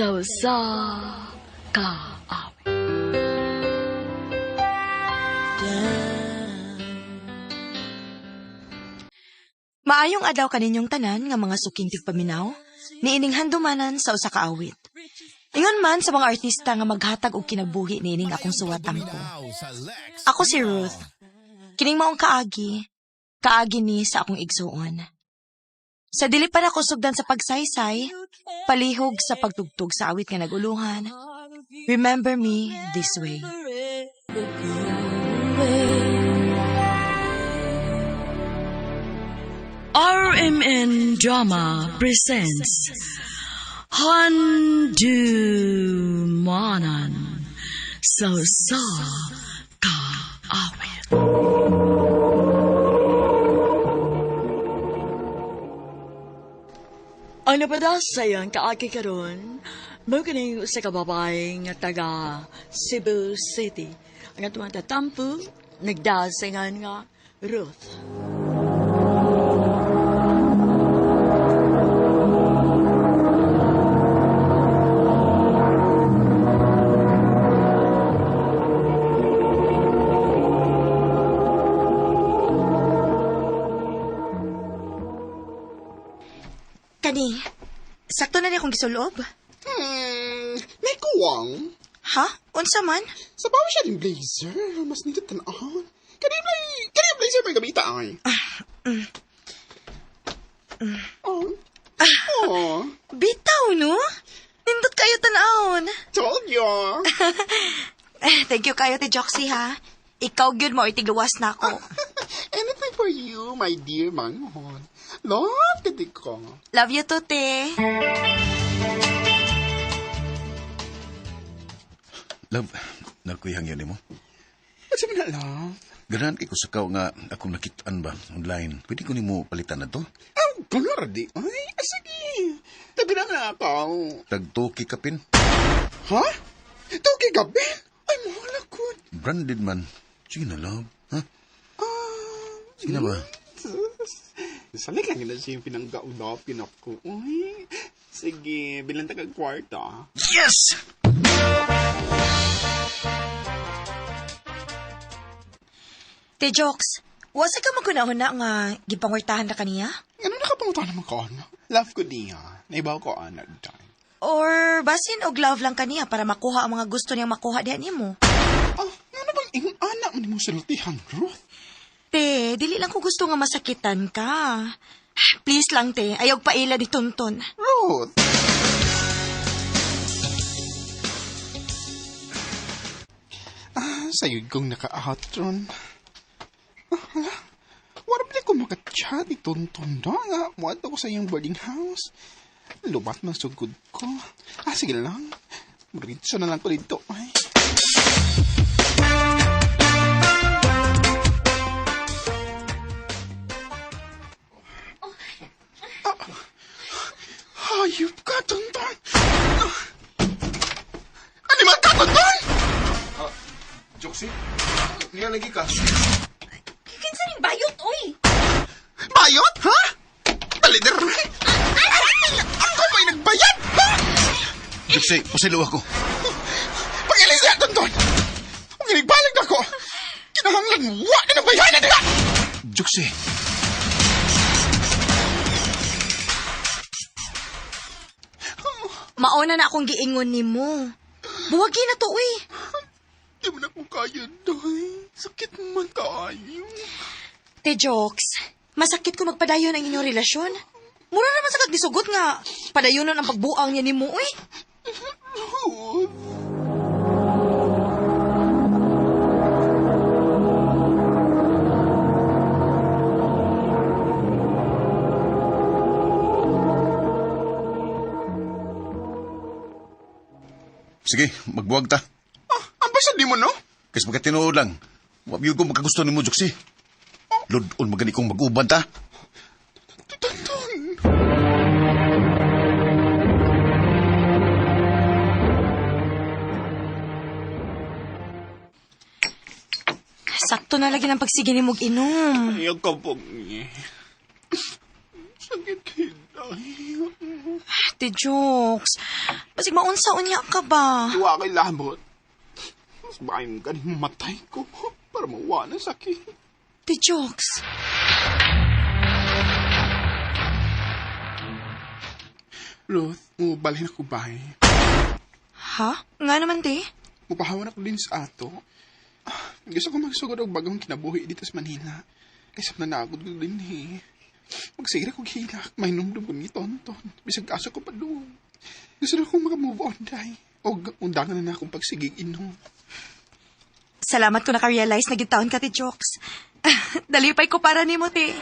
Sa usa ka awit. Maayong adlaw kaninyong tanan nga mga suking tigpaminaw, niining handumanan sa usa ka awit. Ingon man sa mga artista nga maghatag og kinabuhi niining akong suwat-ampo. Ako si Ruth. Kining maong kaagi, kaagi ni sa akong igsuon. Sa dili pa nako sugdan sa pagsaysay, palihog sa pagtugtog sa awit nga naguluhan, Remember Me This Way. RMN Drama presents Handumanan sa usa ka awit. Ang napadasayang kaagi karon, mao kining usa ka babae nga taga Cebu City. Ang atong tatampo, nagdasingan nga Ruth. Kani, sakto na niya akong gisulob. May kuwang. Ha? Unsa man? Sa bawi siya din blazer. Mas nindot tanahon. Kani kani blazer may gamita ay. Oh. Oh. Bitaw, no? Nindot kayo tanahon. Told you. Thank you kayo, ti Joxy, ha? Ikaw gyud mo itigluwas na ako. Anything for you, my dear manghon. Love kiti ko. Love you too, te. Love, nagkuyang yan mo. What's man na, love? Ganahan kay ko sa kao nga akong nakitaan ba online. Pwede ko nimo palitan na to? Oh, gano'n di. Ay, sige. Tabi na na ako. Tagtoki kapin. Ha? Tuki gabi? Ay, mahal ako. Branded man. Sige na, love. Ha? Ah, Sige na ba? Salik lang na siya yung pinanggaulapin ako. Uy, sige, bilang taga kwarta. Yes! Te Jox, wasa ka magkunahuna nga gipangwartahan na kaniya? Ano nakapangutan naman ko, ano? Love ko niya. Naibaw ko, ano, dahil. Or basin og love lang kaniya para makuha ang mga gusto niyang makuha diha nimo? Ah, ano bang ingon anak mo ni mo sultihan, Ruth? Te, dili lang ko gusto nga masakitan ka. Please lang, te. Ayaw paila di Tonton. Ruth! Ah, sayod kong naka-out ron. Ah, hala. Wala pa ko makachat ni Tonton do. Nga, muad ako sa iyong boarding house. Lubat man sugod ko. Ah, sige lang. Maritso na lang ko dito. Ay. Ah, hayop ka, Tonton! Ah, animal ka, Tonton! Joxy, niya lagi ka. Kinsa ning bayot, oy? Bayot, ha? Balider! Ako ba'y nagbayad, ha? Joxy, pasilo ako. Pag-ilis niya, Tonton! Kung ginigbalik ako, kinahanglan wa na ng bayanan nila! Joxy. Mauna na akong giingon nimo. Buwagi na to, uy. Di mo na ko kaya, day. Sakit man kaayo. Te Jokes, masakit ko magpadayon ang inyong relasyon. Mura naman sa kagdisugot nga padayonon ang pagbuang niya nimo, uy. Ruth! Sige, magbuwag ta. Ah, ang basta di mo, no? Kasi magkatinuod lang. Wa ko makagusto nimo, Joxy. Ludon magani kong mag-uban ta. Tonton! Sakto na lagi ng pagsige ni mog inom. Ayaw ka po niya. Sakit Sakit kay day. Ate Jokes, basig maunsa unya ka ba? Iwa kay labot. Mas maayong ganing mamatay ko para mawa na sakit. Ate Jokes. Ruth, mubalhin ako bay. Ha? Nga naman, te. Mupahawan ako din sa ato. Ah, gusto ko magsugod og bagong kinabuhi dito sa Manila. Kaysa nanagod ko din eh. Magsigira ko hilak, may numdum ko ni Tonton. Bisag asa ko pa doon. Gusto na akong makamove on, day. O undangan na na akong pagsigig inom. Salamat ko naka-realize na gitaon ka, Ate Jokes. Dalipay ko para nimo, te.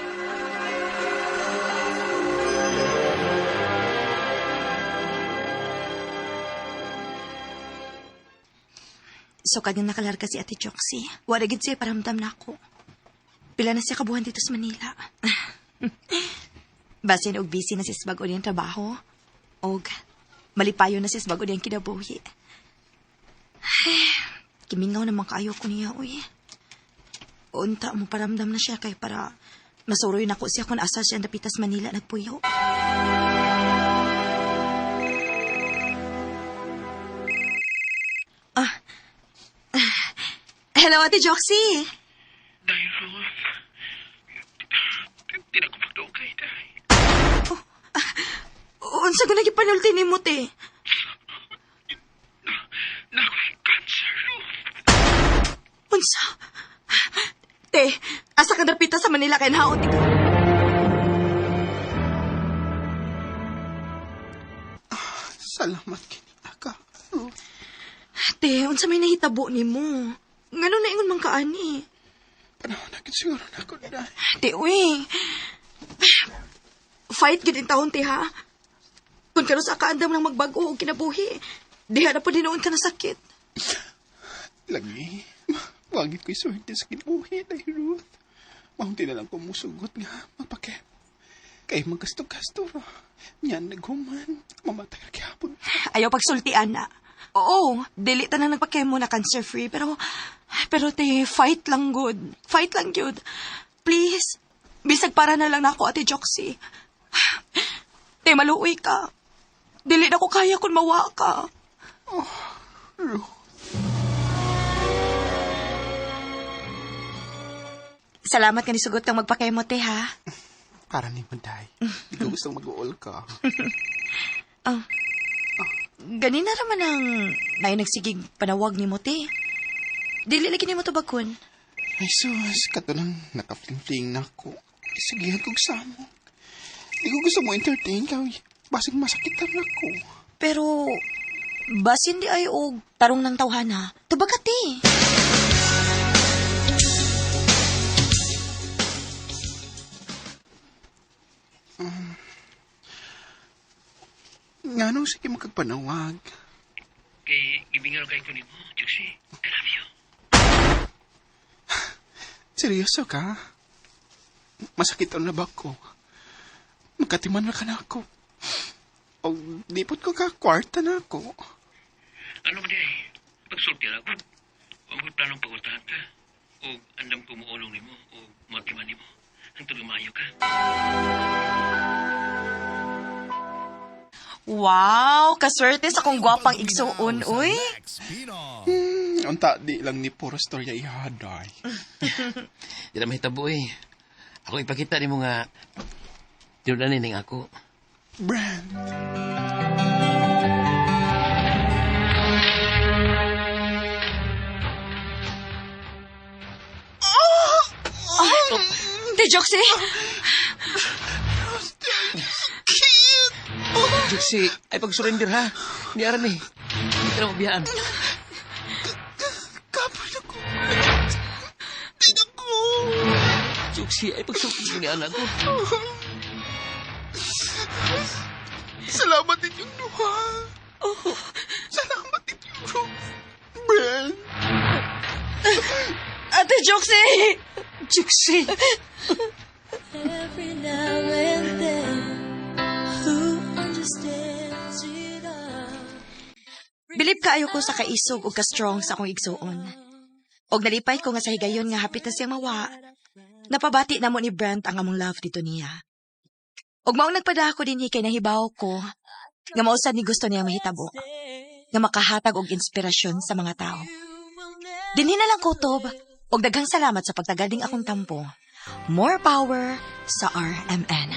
So, kanya nakalarga si Ate Joxy. Wala gid siya paramdam na ako. Pila na siya kabuhan dito sa Manila. Basin og busy na siya sa bago niyang trabaho. Og malipayo na siya sa bago niyang kinabuhi. Kimingaw naman kaayo ko niya, uy. Unta mo paramdam na siya kay para masuroy na ko siya kung asa siya napitas Manila nagpuyo. Ah. Hello, Ate Joxy. Day, Ruth. Di na ko magdugay, day. Unsa ko nagipanulti nimo, te? Nakoy cancer, Ruth. Unsa? Te, asa ka dapita sa Manila kay naot ka? Salamat kini ka, Ruth. Te, unsa may nahitabo nimo? Ngano na ingon man ka ani? Panahon na siguro na ako, day. Te, uy. Fight gid taon, te, ha? Kung karon sa kaandam lang magbago og kinabuhi, diha na po dinuon ka na sakit. Lagi, wagit ko'y swerte sa kinabuhi, day, Ruth. Mahunti na lang ko musugot nga, magpake. Kay magkasto-kasto ra. Yan, naghuman. Mamatay ra gyapon. Ayaw pagsultian na. Oo, dili ta na nagpakemo na cancer-free, pero te, fight lang good. Fight lang good. Please, bisag para na lang nako, Ate Joxy. Te, maluoy ka. Dili na ko kaya kung mawa ka. Oh, Ruth. Salamat ka ni sugot kang magpakemo, te, ha? Para ni Maday. Di ko gustong mag-uol ka. Ah. Ganina raman ang naay nagsigig panawag ni mo, te. Dili lagi nimo tubagkon. Ay sus, kato lang nakafling-fling na ako. Isigihan kog samo. Di ko gusto mo entertain ka. Basig masakitan ako. Pero, basin di ay og tarong ng tawhana. Tubag ka, te. Ngano sige makagpanawag? Kay gibingal kay ko nimo, Joxy. I love you. Seryoso ka? Masakit na ba ko? Magkatiman na ka na ako. O dipot ko ka, kwarta na ako. Ano ba di ay? Pagsulti ra ko. Wa mo planong pagultahan ka. O andam ko muulong nimo o matiman nimo. Hangtod maayo ka. Wow, kaswerte sa kong gwapang igsuon, uy. Unta di lang ni puro storya ihaday. Di na mahitabo eh. Ako ipakita nimo nga tinudan ning ako. Brand. Te, Joxy! Joxy, ay pag-surrender ha. Ni aran eh. Hindi ka na mabiyaan. Kapal ako. Di na ko. Joxy, ay pagsulti mo ni anak ko. Salamat inyong duha. Salamat inyong Ruth. Brand. Ate Joxy! Joxy! Every now and then, who understands it all? Bilib kaayo ko sa kaisog ug ka-strong sa akong igsuon. Og nalipay ko nga sa higayon nga hapit na siyang mawa. Napabati na mo ni Brent ang among love dito niya. Ug maong nagpadako dinhi kay nahibaw ko nga mao sad ni gusto niya mahitabo, nga makahatag og inspirasyon sa mga tao. Dinhi na lang kutob ug daghang salamat sa pagtagal ning akong tampo. More power sa RMN.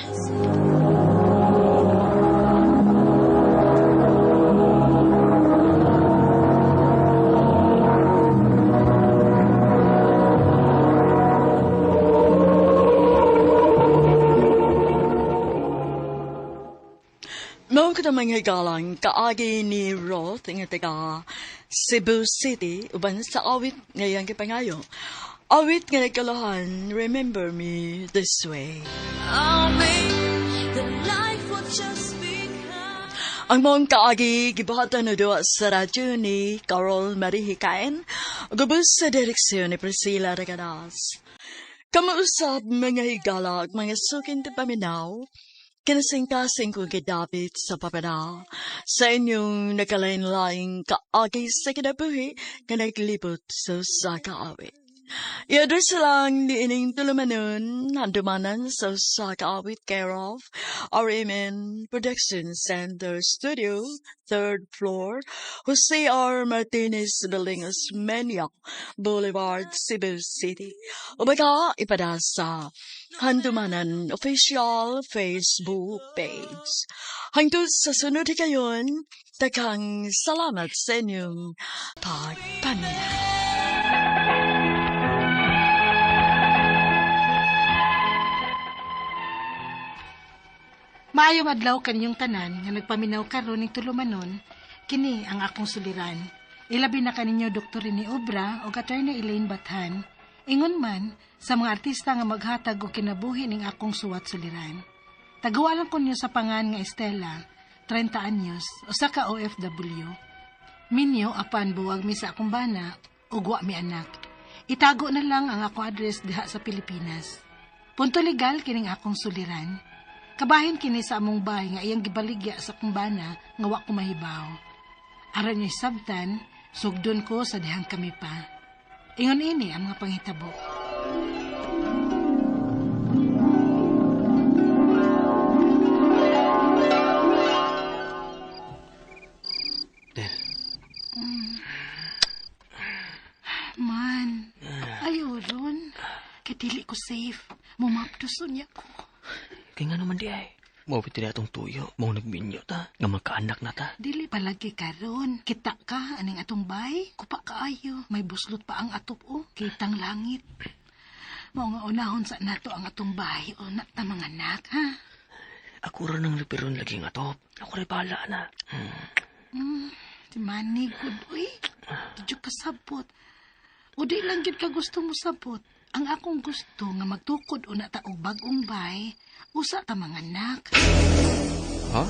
Mao ka mga galang kaagi ni Roth nga taga Cebu City uban sa awit ngayang gipangayo. Awit nga nagkalahan, Remember Me This Way. The life will just be kind. Ang mong kaagi gibuhatan na duwa sa radyo ni Carol Marie Hikain, gubos sa direksyon ni Priscilla Reganas. Kamuusap mga higala at mga sukin paminaw, kinasingkasing kong gidapit sa papana, sa inyong nakalain-laing kaagi sa kinabuhi nga naglibot sa usa ka awit. I-address lang ni ining tulumanon, handumanan sa usa ka awit care of RMN Production Center Studio, 3rd floor, Jose R. Martinez Building, Osmeña Boulevard, Cebu City. O baka ipada sa Handumanan Official Facebook page. Hangtod sa sunod higayon, daghang salamat sa inyong pagpaminaw. Maayong adlaw kaninyong tanan nga nagpaminaw karon ning tulumanon, kini ang akong suliran. Ilabi na kaninyo Dr. Rene Obra o Attorney Elaine Bathan. Ingon man sa mga artista nga maghatag og kinabuhi ning akong suwat suliran. Tagualan ko niyo sa pangan nga Estela, 30 anyos, usa ka OFW. Minyo apan buwag mi sa akong bana ug wa mi anak. Itago na lang ang akong address diha sa Pilipinas. Punto legal kining akong suliran. Kabahin kini sa among bahay nga iyang gibaligya sa akong bana nga wa ko mahibaw. Aron niya sabtan, sugdon ko sa dihang kami pa. Ingon ini ang mga panghitabo. Del, Man, ayaw ron. Kay dili ko safe. Mumaptuson niya ko. kay nga naman di ay. Mawit na atong tuyo, mau nagminyo ta, nga magkaanak na ta. Dili palagi karon. Kita ka aning atong bay. Kupa kaayo. May buslot pa ang atop o. Kitang langit. Mao nga unahon sa nato ang atong bahay o na ta mga anak ha. Ako ra nang reperon lagi nga top. Ako rin bahala na. Di mani good uy. Di jud kasabot. O di lang gyud ka gusto mo sabot. Ang akong gusto nga magtukod una ta og bag-ong bay, usa ta mga anak. Ha?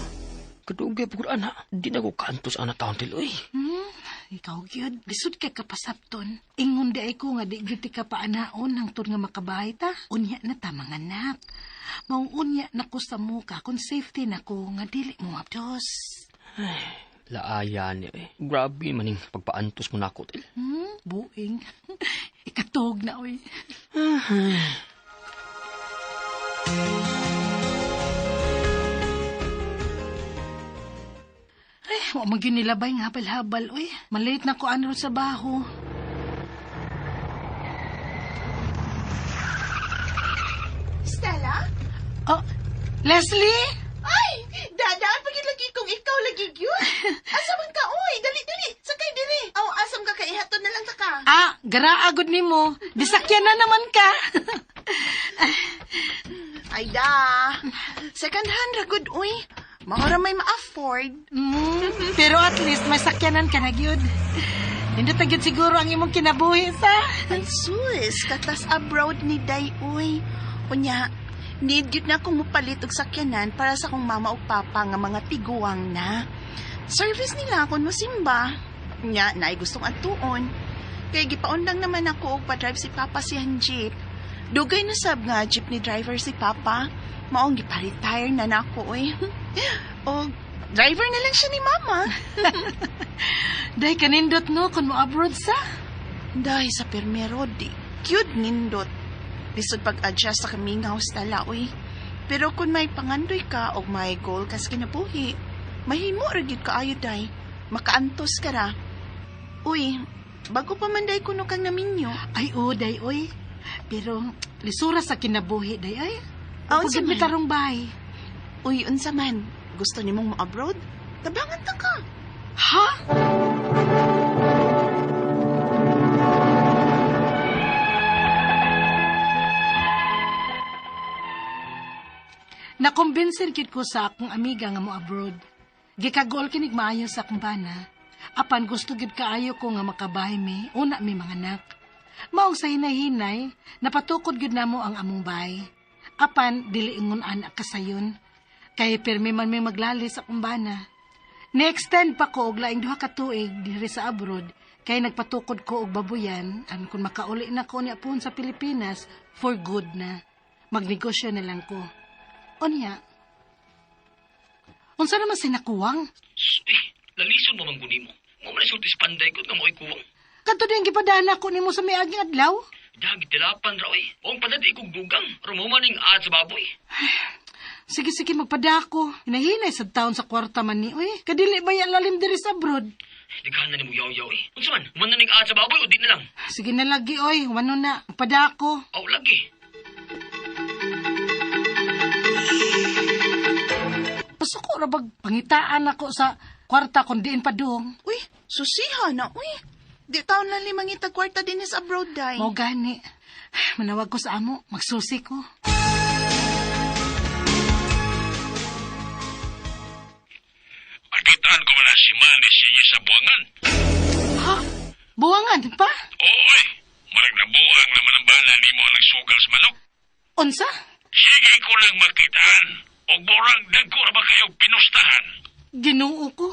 Kadugay pugod ana. Di na ko kantos ana taon til uy. Ikaw gyud, lisod kay kapasabton. Ingon di ay ko nga di gyud ti ka paanaon hangtod nga makabahay ta. Unya na ta mga anak. Maong unya na ko sa muka kung safety na ko nga dili mo abdos. Laaya niya eh. Grabe maning pagpaantos mo nako til. Buing. Ikatog na oy. Ay, wa man gyud nilabay nga habal-habal oy. Malate na ko ano sa baho. Stella? Oh, Leslie? Ay! Dadaan pagid lagi kung ikaw lagi gyud. Asa man ka oy? Dali dali, sakay diri. Aw asam ka kay ihatod na lang ta ka. Ah, garaa gud nimo. Disakyan na naman ka. Ay da. Second hand ra gud oy. Mao ra may ma-afford. Pero at least may sakyanan ka na gyud. Nindot na gyud siguro ang imong kinabuhi sa. Ay sus, katas abroad ni Day uy. Unya, need gyud na akong mopalit og sakyanan para sa akong mama ug papa nga mga tiguang na. Service nila akon mosimba. Nya, naay gustong atuon. Kay gipaundang lang naman ako og pa-drive si Papa siyang jeep. Dugay na sab nga jeepney driver si Papa. Maong gipa-retire na nako oy. Og driver na lang siya ni Mama. Day kanindot no kun mo abroad sa. Dahil sa permero, di cute nindot. Lisod pag-adjust sa kamingaw sa tala, uy. Pero kung may pangandoy ka o may goal ka sa kinabuhi, mahimo ra gyud kaayo day. Makaantos ka ra. Uy, bago pa man day kuno kang naminyo. Ay, oo, day, oy. Pero, lisura sa kinabuhi, day, ay. Ah, Pagod unsa mi man? tarong bay. Uy, unsa man? Gusto nimong mo-abroad? Tabangan ta ka. Ha? Nakumbinsin kit ko sa akong amiga nga mo abroad. Gikagool kinig maayo sa akong bana. Apan gusto gid kaayo ko nga makabahay mi, una mi mga anak. Maong sa hinay-hinay, napatukod gid namo ang among bahay. Apan dili ingon anak kasayon. Kay pirmi man mi maglalis sa akong bana. Ni-extend pa ko og laing 2 ka tuig diri sa abroad kay nagpatukod ko og babuyan an kun makauli na ko niya puhon sa Pilipinas for good na. Magnegosyo na lang ko. Unya. Unsa naman sinakuwang? Eh, lalison mo man guni mo. Mo man sultis panday ko nga mo'y kuwang. Kadto din gipadana ko nimo sa miaging adlaw. Dahag tilapan ra oy. Ong padadi kog dugang. Rumuman ning aad sa baboy. Sige sige magpadako. Hinahinay sa taon sa kwarta man ni oy. Kadili ba ya lalim diri sa abroad? Daghan na nimo yaw-yaw eh. Unsa man? Human na ning aad sa baboy o di na lang. Sige na lagi oy, wano na. Magpadako. Aw lagi. Pasuko ra bag pangitaan ako sa kwarta kon diin pa dong. Uy, susiha na, uy. Di taon lang limang itag kwarta din is abroad, day. Mao gani. Manawag ko sa amo, magsusi ko. Makitaan ko wala si Manny sige sa buwangan. Ha? Buwangan pa? Ooy, marag nabuang naman ang bala ni mo ang nagsugal sa manok. Unsa? Sige ko lang makitaan. Og murag dagko ra ba kayo pinustahan? Ginoo ko.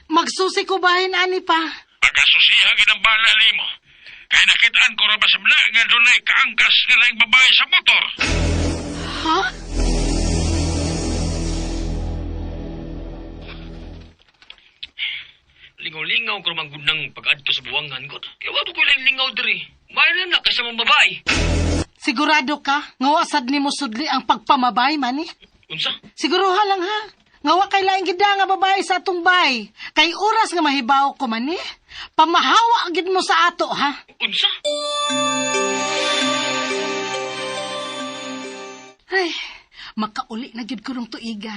Magsusi ko bahin ani pa. Pagkasusiha gid ang bala nimo. Kay nakitaan ko ra ba sa bla nga dunay kaangkas nga laing babae sa motor. Ha? Lingaw-lingaw ko man gud nang pag-adto sa buwangan ko. Kaya wa ko lang lingaw diri. Mayroon na kaysa mga babae. Sigurado ka nga wa sad nimo sudli ang pagpamabay mani? Unsa? Siguruha lang ha. Nga wa kay laing gid nga babae sa atong bay. Kay oras nga mahibaw ko man ni. Pamahawa gid mo sa ato ha. Unsa? Ay, makauli na gid ko rong tuiga.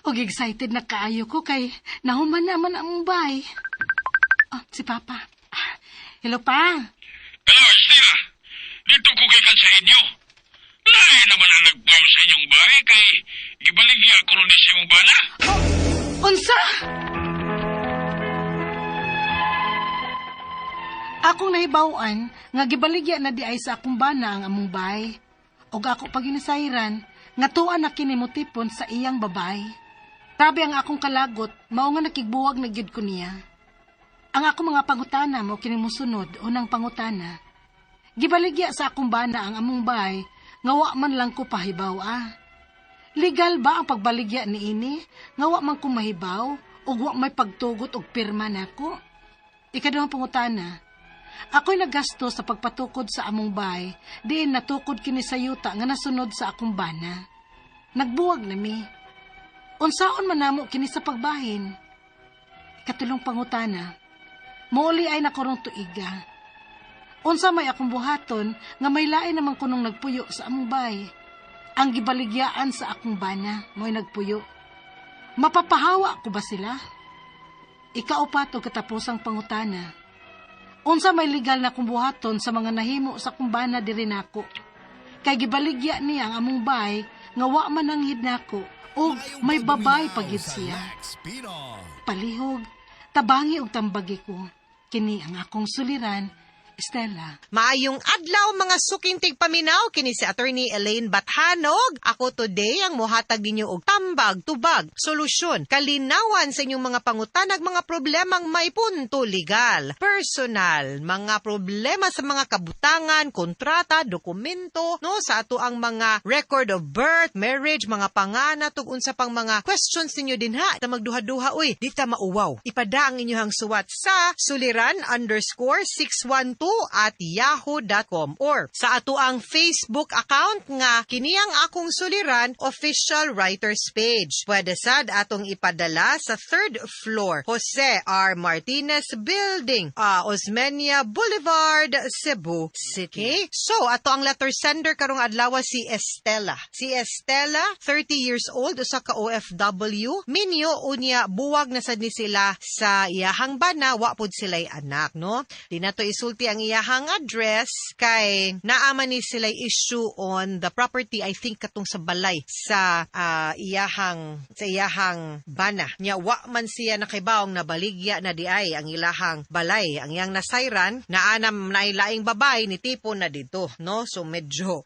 Og excited na kaayo ko kay nahuman naman ang bay. Oh, si Papa. Ah, hello pa. Hello, Stella. Dito ko kay kan sa inyo. Lain naman ang nagpayo sa inyong bahay kay gibaligya ko rin sa imong bana. Oh, unsa? Akong nahibaw-an nga gibaligya na di ay sa akong bana ang among bahay. Og ako pag ginisayran, nga tuwa na kini motipon sa iyang babay. Grabe ang akong kalagot, mao nga nakigbuwag na gyud ko niya. Ang akong mga pangutana mo kini mosunod, unang pangutana. Gibaligya sa akong bana ang among bahay, nga wa man lang ko pahibaw ah. Legal ba ang pagbaligya niini? Nga wa man ko mahibaw, ug wa may pagtugot og pirma nako? Ikaduhang pangutana, ako'y nagasto sa pagpatukod sa among bahay, diin natukod kini sa yuta nga nasunod sa akong bana. Nagbuwag na mi. Unsaon man namo kini sa pagbahin? Ikatulong pangutana, mouli ay nakorong tuiga. Unsa may akong buhaton nga may lain naman kunong nagpuyo sa among bahay. Ang gibaligyaan sa akong bana mo'y nagpuyo. Mapapahawa ko ba sila? Ikaupat o katapusang pangutana. Unsa may legal na kong buhaton sa mga nahimo sa akong bana diri nako. Kay gibaligya niya ang among bahay nga wa man anghid nako ug may babay pagid siya. Palihog, tabangi og tambagi ko. Kini ang akong suliran, Stella. Maayong adlaw mga suking tigpaminaw kini si Attorney Elaine Bathanog. Ako today ang mohatag ninyo og tambag, tubag, solusyon, kalinawan sa inyong mga pangutanag, mga problemang may punto legal, personal, mga problema sa mga kabutangan, kontrata, dokumento, no, sa ato ang mga record of birth, marriage, mga panganat ug unsa pang mga questions ninyo dinha. Ta magduha-duha uy, di ta mauwaw. Ipada ang inyong suwat sa suliran_612 2@yahoo.com or sa ato ang Facebook account nga kini ang Akong Suliran Official Writers Page. Pwede sad atong ipadala sa third floor, Jose R. Martinez Building, Osmeña Boulevard, Cebu City. So, ato ang letter sender karong adlaw si Estela. Si Estela, 30 years old, usa ka OFW, minyo unya buwag na sad ni sila sa iyahang bana, wa pud sila'y anak, no? Di na to isulti ang iyahang address kay naa man ni sila'y issue on the property, I think katong sa balay sa iyahang bana. Nya wa man siya nakibawong nabaligya na di ay ang ilahang balay. Ang iyang nasayran naa na laing babae ni tipo na dito, no? So medyo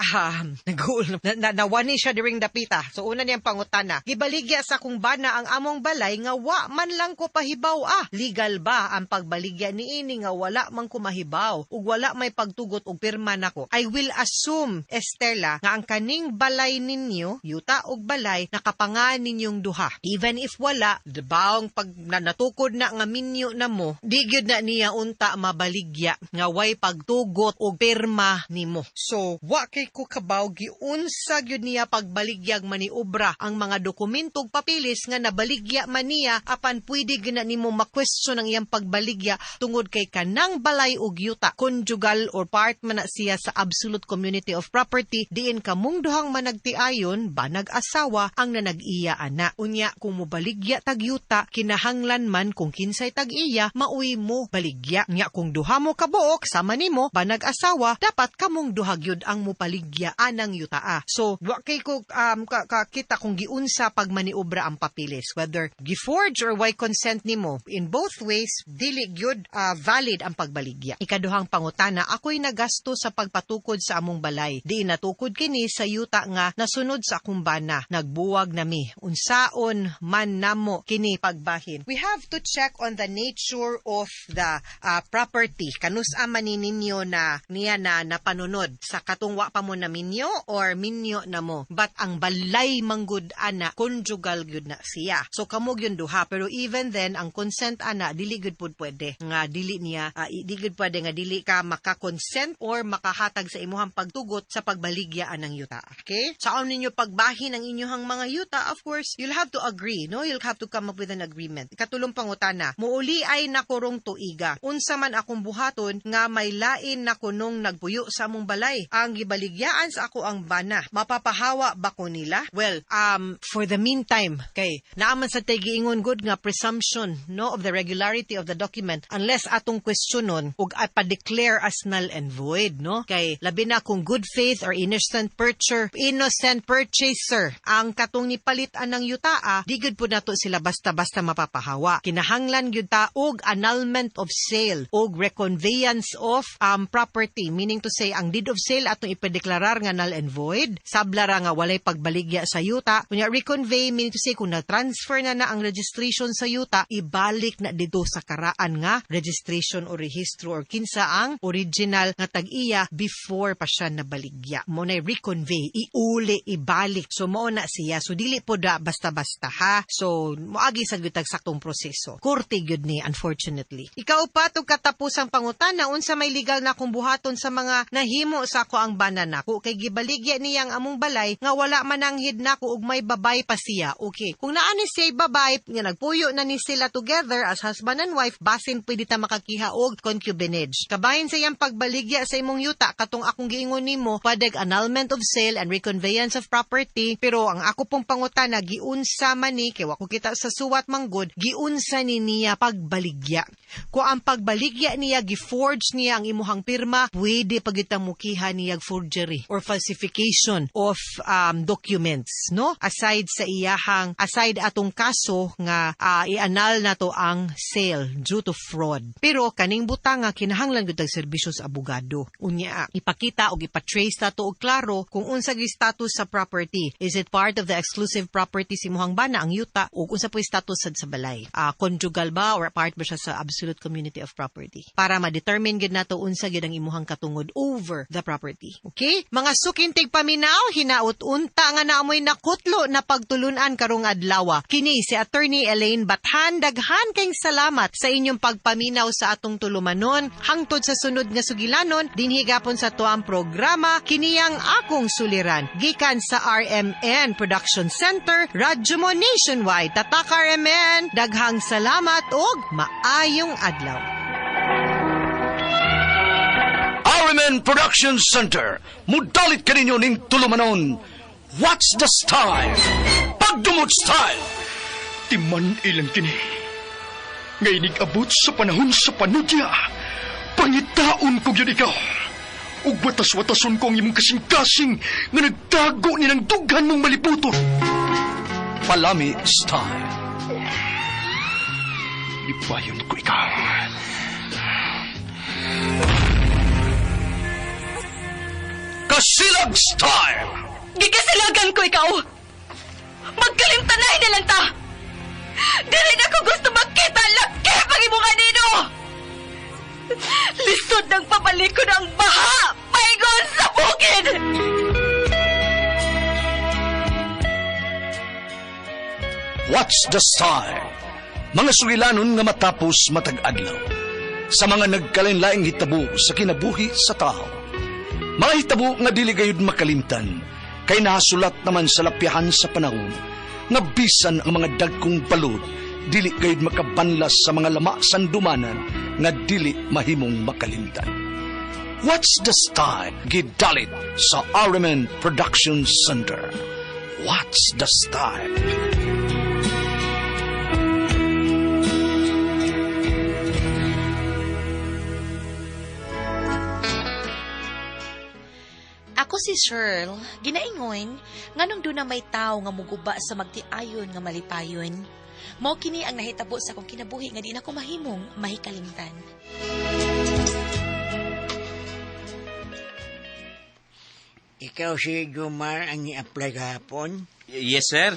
nagul na, na, nawani siya during dapita. So una niyang pangutana, gibaligya sa akong bana ang among balay nga wa man lang ko pahibaw ah. Legal ba ang pagbaligya niini nga wala man ko mahibaw ug wala may pagtugot og pirma nako? I will assume, Estela, nga ang kaning balay ninyo, yuta og balay, nakapangan ninyong duha. Even if wala, bawng pag na, natukod na nga minyo na mo, di gyud na niya unta mabaligya nga way pagtugot og pirma nimo. So, wa kay ko kabaw giunsa gyud niya pagbaligyag maniobra ang mga dokumento ug papeles nga nabaligya man niya, apan pwede gyud na nimo ma-question ang iyang pagbaligya tungod kay kanang balay og yuta conjugal or part man na siya sa absolute community of property, diin kamong duhang managtiayon ba nag-asawa ang nanag-iya ana. Unya kung mobaligya tag yuta, kinahanglan man kung kinsay tag-iya maoy mo baligya. Nya kung duha mo kabuok sama nimo ba nag-asawa, dapat kamong duha gyud ang mopaligya anang yutaa. So wa kay ko kakita kung giunsa pagmaniobra ang papeles, whether giforge or way consent nimo. In both ways, dili gyud valid ang pagbaligya. Ikaduhang pangutana, ako'y nagasto sa pagpatukod sa among balay. Di natukod kini sa yuta nga nasunod sa akong bana. Nagbuwag nami. Unsaon man namo kini pagbahin? We have to check on the nature of the property. Kanus-a man ni ninyo na niya na napanunod, sa katong wa pa mo na minyo or minyo na mo. But ang balay manggud ana, conjugal gyud na siya. So kamo gyud duha, pero even then ang consent ana dili gyud pud pwede nga dili niya di gyud pwede nga dili ka maka-consent or makahatag sa imuhang pagtugot sa pagbaligya anang yuta. Okay? Saon ninyo pagbahin ang inyuhang mga yuta? Of course, you'll have to agree, no? You'll have to come up with an agreement. Ikatulong pangutana, muuli ay na karong tuiga. Unsa man akong buhaton nga may lain na kunong nagpuyo sa among balay? Ang gibaligyaan sa ako ang bana. Mapapahawa ba ko nila? Well, for the meantime, kay naaman sa tay giingon gud nga presumption, no, of the regularity of the document unless atong questionon ug pa-declare as null and void, no? Kay labi na kung good faith or innocent purchaser ang katong nipalit anang yutaa, di gud po nato sila basta-basta mapapahawa. Kinahanglan gyud ta og annulment of sale og reconveyance of property, meaning to say ang deed of sale atong ipadeklarar nga null and void, sabla ra nga walay pagbaligya sa yuta. Kunya reconvey, meaning to say kung na-transfer na na ang registration sa yuta, ibalik na dito sa karaan nga registration o rehistro or kinsa ang original nga tag-iya before pa siya nabaligya. Mo na reconvey, iuli, ibalik. So mao na siya. So dili po da basta-basta ha. So moagi sa gyud tag saktong proseso. Korte gyud ni, unfortunately. Ikaupat ug katapusang pangutana, unsa may legal na akong buhaton sa mga nahimo sa ako ang bana nako kay gibaligya niya ang among balay nga wala mananghid nako ug may babay pa siya? Okay. Kung naa ni siya babay nga nagpuyo na ni sila together as husband and wife, basin pwede ta makakiha og concubinage. Kabahin sa iyang pagbaligya sa imong yuta, katong akong giingon nimo, pwede annulment of sale and reconveyance of property. Pero ang ako pong pangutana, giunsa man ni, kay wa ko kita sa suwat manggod, giunsa ni niya pagbaligya? Kung ang pagbaligya niya giforge niya ang imuhang pirma, pwede pagitang mukiha niya forgery or falsification of documents, no? Aside sa iyahang aside atong kaso nga i-annul nato ang sale due to fraud. Pero kaning butanga kinahanglan gyud tag serbisyo sa abogado. Unya ipakita og ipa-trace nato og klaro kung unsa gyud status sa property. Is it part of the exclusive property si imuhang bana ang yuta ug unsa po status sad sa balay? Conjugal ba or part ba siya sa absolute community of property? Para ma-determine gyud nato unsa gyud ang imuhang katungod over the property. Okay? Mga suking tigpaminaw, hinaut unta nga naamoy nakutlo na pagtulunan karong adlaw. Kini si Attorney Elaine Bathan, daghan kayong salamat sa inyong pagpaminaw sa atong tulumanon. Hangtod Hangtod sa sunod nga sugilanon, dinhi gapon sa tuang programa, kiniyang akong suliran. Gikan sa RMN Production Center, Radyo Mo Nationwide. Tatak RMN, daghang salamat og maayong adlaw. RMN Production Center, mudalit kaninyo ning tulumanon. What's the style? Pagdumot style! Timan ilang kini. Ngay abot sa panahon sa panudya. Pangitaon ko gyud ikaw. Ug watas-watason ko ang imong kasing-kasing nga nagtago ni ng dughan mong maliputon. Palami style. Ipayon ko ikaw. Kasilag style! Gikasilagan ko ikaw! Magkalimtanay na lang ta! Dili na ko gusto makita laki pag imo kanino! Lisod ng papalikod ang baha! Paingon sa bukid! What's the style? Mga sugilanon nga matapos matag adlaw. Sa mga nagkalain-laing hitabo sa kinabuhi sa tao. Mga hitabo nga dili gayud makalimtan, kay nahasulat naman sa lapyahan sa panahon, nga bisan ang mga dagkong balod, dili gayud makabanlas sa mga lama sandumanan nga dili mahimong makalimtan. What's the style? Gidalit sa RMN Production Center. What's the style? Ako si Shirl, ginaingon, nganong doon na may tao nga muguba sa magtiayon nga malipayon. Mao kini ang nahitabo sa akong kinabuhi nga di na ko mahimong mahikalimtan. Ikaw si Jomar ang ni-apply kahapon? Yes, sir.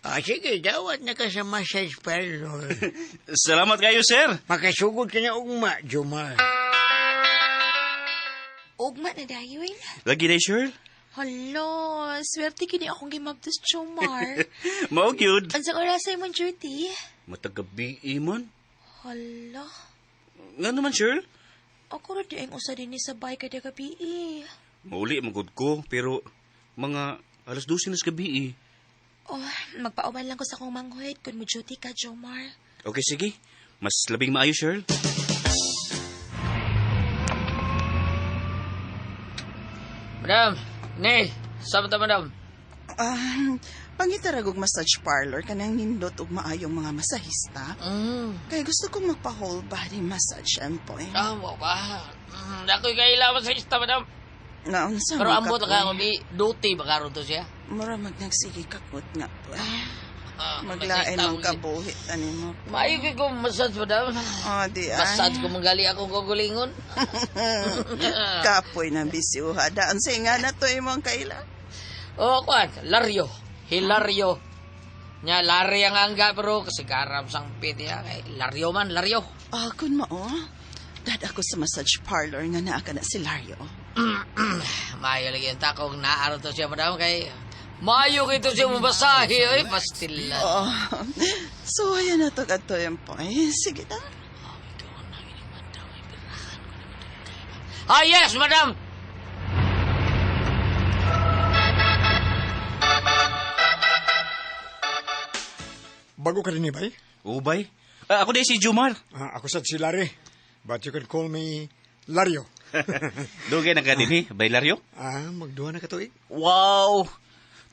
Ah, sige, dawat na ka sa massage parlor. Salamat kayo, sir. Makasugod ka na ugma, Jomar. Ugma na dayon. Lagi day, Shirl. Hala, swerte kini akong gimabtos, Jomar. Mao gyud. Unsang oras ay mong duty? Matagabi man. Hala, Nga naman, Shirl. ako ra di ang usa dinhi sa bay kada gabi eh. Mauli magud ko, pero mga 12:00 na sa gabi eh. Oh, magpauban lang ko sa akong manghuit kung mo duty ka, Jomar. Okay, sige. Mas labing maayo, Shirl. Madam, ne, sama ta madam. Ah, pangitarag og massage parlor kanang nindot og maayong mga masahista. Kay gusto kong magpa whole body massage empoy. Ah, mo ba? Ako'y kailangan sa ista, madam. Naunsa Pero man ambot ka, lang ako uy. di duty ba karon to siya? Mura mag nagsige kakot nga po. Ah, Maglain masahista man ako si- kabuhit ani mo. Maayo kay ko massage, madam. Oh, di ay. Massage ko manggali akong gugulingon. Kapoy na bisiuha. Daan sa nga na to imong kaila. Oh, kuan, Lario. Hilario. Nya lari ang angga pero kasi garam sang pit ya kay Lario man, Lario. Ah, kun mao. Dad ako sa massage parlor nga naa ka na si Lario. Maayo lagi ang takong naaro to siya madam kay maayo kay to siya mabasahe oy pastilan. Oh. So, ayan na to kadto empoy. Sige na. Ah, yes, madam. Bago ka rin eh, bay? Ubay. Ah, ako day si Jomar. Ah, ako sad si Larry. But you can call me Lario. Dugay na ka din eh. Bay Lario. Ah, magduha na ka tuig. Wow!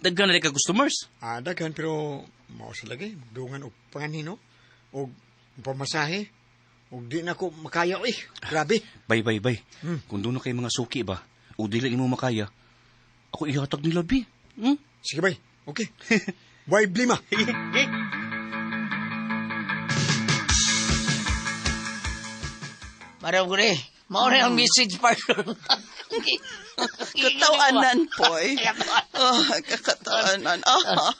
Daghan na ka customers. Ah, daghan pero mao sa lagi. Magdungan og panganhino og pamasahe. Og di na ko makaya eh. Grabe. Bay, bay, bay. Kung doon na kay mga suki ba, o dili nimo makaya, ako ihatag nila, bi. Hmm? Sige bay. Okay. Way blima. Madam ko ni, mao na ang message parlor. Katawanan, poy. Oh, kakatawanan. Oh.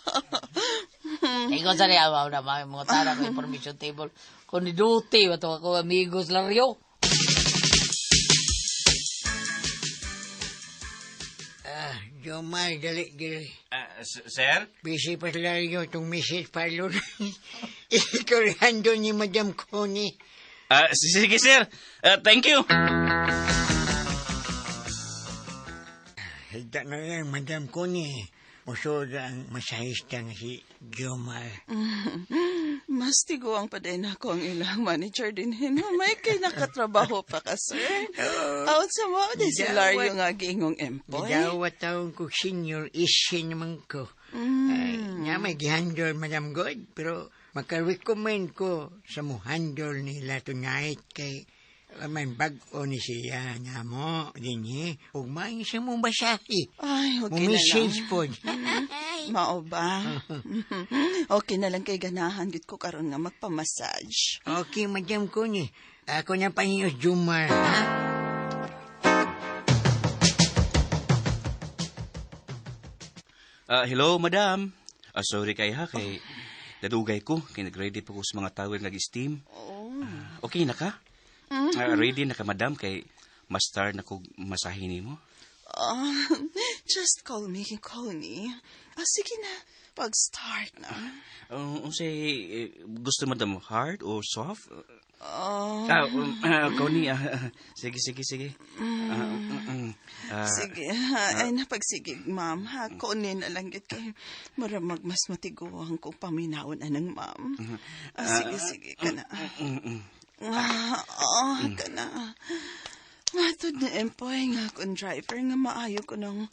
Ikaw sa niya, mao na mga tara ko information table. Kung ni duty, bato ako amigos Lario. Ah, Jomar, dali, dali. Ah, sir? Busy pa sa Lario itong message parlor. Ikurihando ni Madam Connie. Sige, sir. Thank you. Higda na lang, Madam Connie. Musod ang masahista nga si Jomar. Mas tiguang pa din ako ang ilang manager din hin. May kay nakatrabaho pa ka, sir. Out sa mo, di si Lario nga giingong empoy. Gidawat taon ko senior issue naman ko. Ay, nga may gihandle, Madam God, pero makarecommend ko sa mo handle nila tonight kay may bag-o ni siya nga mo, dinhi. Ug maayong siya mong basahi. Ay, okay na lang. Mumessage po. Mao ba? Okay na lang kay ganahan gid ko karon nga magpamassage. Okay, Madam Connie. Ako na pahiyos, Jumar, ha? Hello, madam. Sorry kay ha, kay dadugay ko. Kay nag-ready pa ko sa mga tawag nag-steam. Oh. Okay na ka? Ready na ka, madam, kay mastar na kog masahe nimo. Just call me Connie. Sige na, pag-start na. Unsay gusto, madam, hard or soft? Oh. Connie, sige, sige, sige. Sige, ha, ay napagsigig, ma'am. Ha, Connie na lang gid kay maramag mas matiguang kong paminawon anang ma'am. Sige, sige ka na. Ka na. Matod na empoy nga akong driver nga maayo ko nang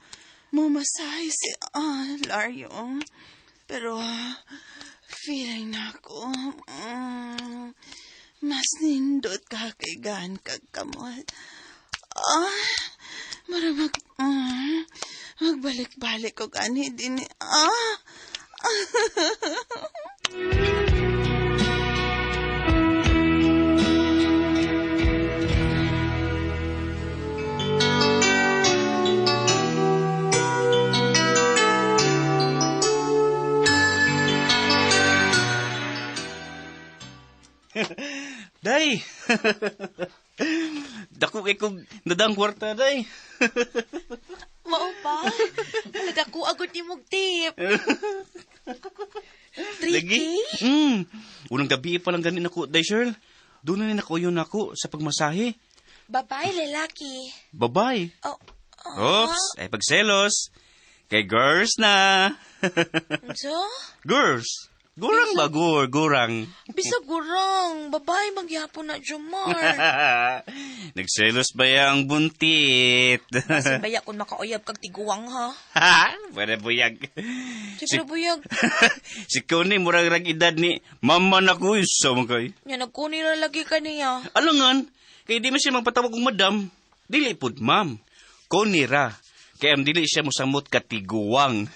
mumasahe si Lario. Pero feeling na ako, mas nindot ka kay gan kag kamot. Maramag, magbalik-balik ko gani din. Day! Dako kay kog nadang kwarta, day. Mao pa? Dako agad ni mong tip. 3K? Lagi. Unang gabi pa lang ganin ako, day, Shirl. Doon na rin ako yun ako sa pagmasahe. Babae, lalaki. Babae. Oh. Oops, ay pagselos. Kay girls na. So? Girls. Gurang ba, gurang? Bisag gurang. Babae magyapon na, Jomar. Nagselos ba yang buntit? Kasi baya kung makauyab kag tiguang, ha? Pwede buyag. Siyempre buyag. Si Connie, murag rag edad ni mama na ko, isa man kay. Nya, nagkuni na lagi ka niya. Alangan, kay di man siya magpatawag kong madam. Dili pud, ma'am. Connie ra. Kaya dili siya mosamot katiguang.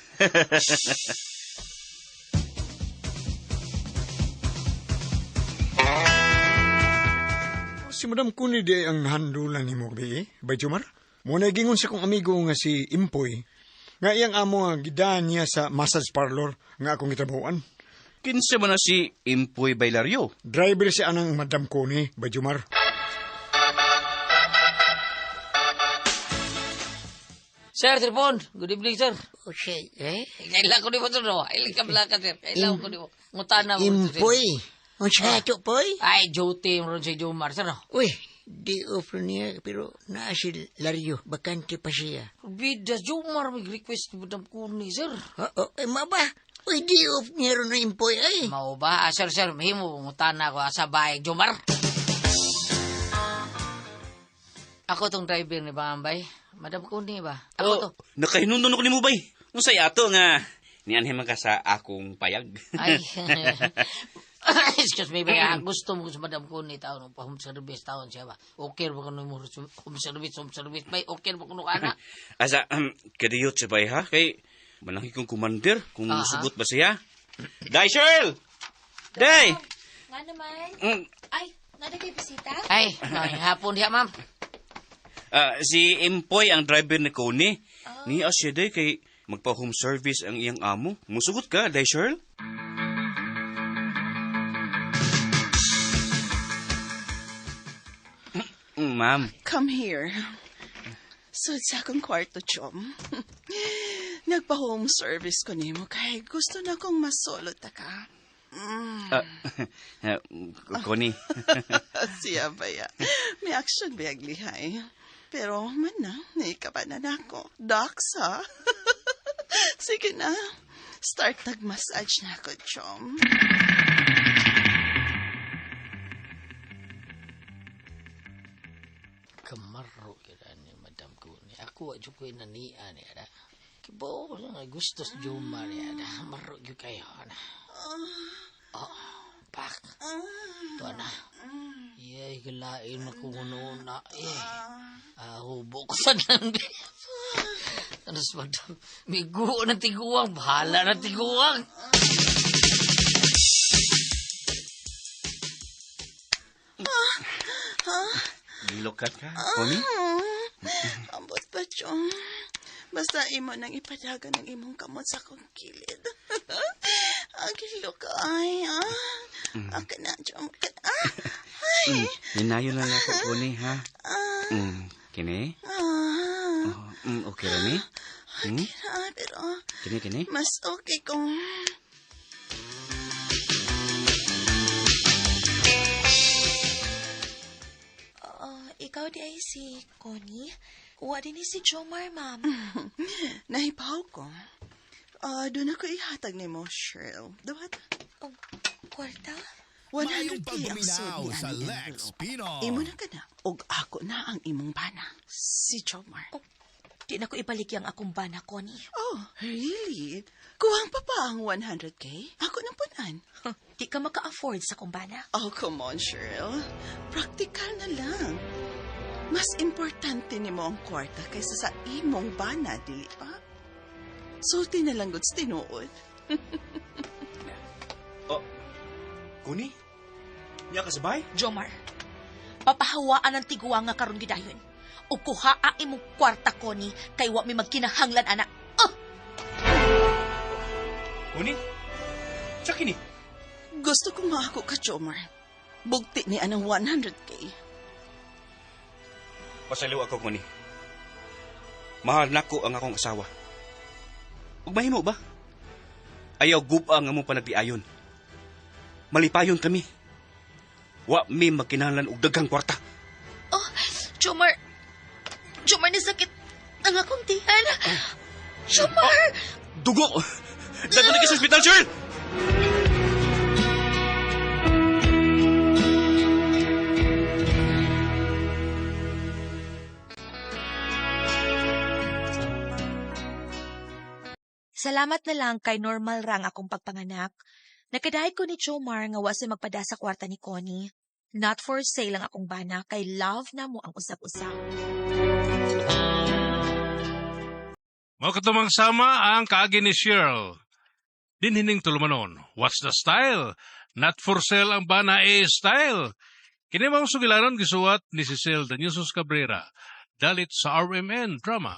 Si Madam Connie di ang nahandulan ni mo, bi, bay Jomar. Muna gingon sa kong amigo nga si Impoy, nga iyang amo nga gidaan niya sa massage parlor nga akong gitrabahoan. Kinsa man na si Impoy Bailario? Driver siya anang Madam Connie, bay Jomar. Sir, Tripon, good evening, sir. Okay, eh? Kailan ko ni mo, sir, no? Kailan ka blaka, sir? Kailan ko ni mo? Ngutana mo, sir. Impoy. Unsa ato, poy? Ay, duty mo ron si Jomar, sir, no? Uy, di off niya, pero naa si Lario, bakante pa siya. Bida, Jomar, may request ni Madam Connie, sir. Oo, ay maba. Uy, di off niya ron na Impoy, ay. Mao ba? Sir, sir, mahimo, ngutana ko asa bahay, Jomar. Ako tong driver ni Bambay. Madam Connie ba? Ako to. Nakahinundon ako ni mo, bay. Unsay ato nga nianhi man ka sa akong payag. Ay. Excuse me, ba? Gusto mo sa Madam Connie taon pa home service taon siya ba? Okay ba kuno mo home service, home service bay? Okay ba kuno kana? Asa kadiyot siya bay ha kay mananghi kong commander kung sugot ba siya. Day Shirl. Day. Nga naman. Ay, nga kay bisita? Ay, hapon diha, ma'am. Si Impoy ang driver ni Connie. Niya siya day kay magpa-home service ang iyang amo. Musugot ka, Day Shirl? Ma'am. Come here. So, sa akong kwarto, Chom. Nagpa-home service ko nimo kay gusto na kong masulot ta ka. Ah, Connie. Siya ba ya? May action ba lihay? Pero man na, naikaba na nako. Docs, ha? Sige na. Start nag-massage na ako, Chom. Kamaro kita ni Madam Kuni. Ako wa jud ko'y nania ni ada. Kibaw ko nga gusto sa Juma ni ada. Maro gyud kayo na. Oh, pak. Tuwa na. Yay, galain na kung na. Eh, hubo ko sa nang. Ano sa madam? Migo na tiguang. Bahala na tiguang. Gilukat ka, Connie? Ambot pa, Chong. Basta imo nang ipadagan ng imong kamot sa akong kilid. Ang kilo ka ay, ah. Aka na, Chong. Ka na. Ay. Hinayon lang ako, Connie, ha? Kini? Ah. Oh, okay ra ni? Hmm? Ah, pero Kini, kini? mas okay kung. Ikaw di ay si Connie? Wa din ni si Jomar, ma'am. Nahipaw ko. Ah, doon ako ihatag ni mo, Cheryl. Duhat. Oh, kwarta? 100K ang sud ni sa Ani Lex envelope. Pino. Imo na ka na. Og ako na ang imong bana. Si Jomar. Oh, di na ko ibalik yang akong bana, Connie. Oh, really? Kuwang pa pa ang 100K? Ako nang punan. Di ka maka-afford sa akong bana. Oh, come on, Cheryl. Practical na lang. Mas importante nimo ang kwarta kaysa sa imong bana, dili ba? Sulti na lang gud sa tinuod. Oh, Connie? Niya ka sabay? Jomar, papahawaan ang tiguang nga karon gidayon. O kuha ang imong kwarta, Connie, kay wa mi magkinahanglan, anak. Oh! Connie? Sa kini? Gusto kong maako ka, Jomar. Bugti ni anang 100K. Pasaliw ako, Connie. Mahal nako ang akong asawa. Ug mahimo ba? Ayaw guba ang among panagdiayon. Malipayon kami. Wa mi magkinahanglan og daghang kwarta. Oh, Jomar. Jomar, nasakit ang akong tiyan. Jomar! Dugo! Dadto na ka sa ospital, Shirl! Salamat na lang kay normal rang akong pagpanganak. Nakadahay ko ni Jomar nga wa siya magpada sa kwarta ni Connie. Not for sale ang akong bana kay love na mo ang usap-usap. Mao katumang sama ang kaagi ni Cheryl. Dinhining tulumanon, what's the style? Not for sale ang bana e style. Kini maong sugilanon gisuwat ni Cecil Daniusos Cabrera. Dalit sa RMN Drama.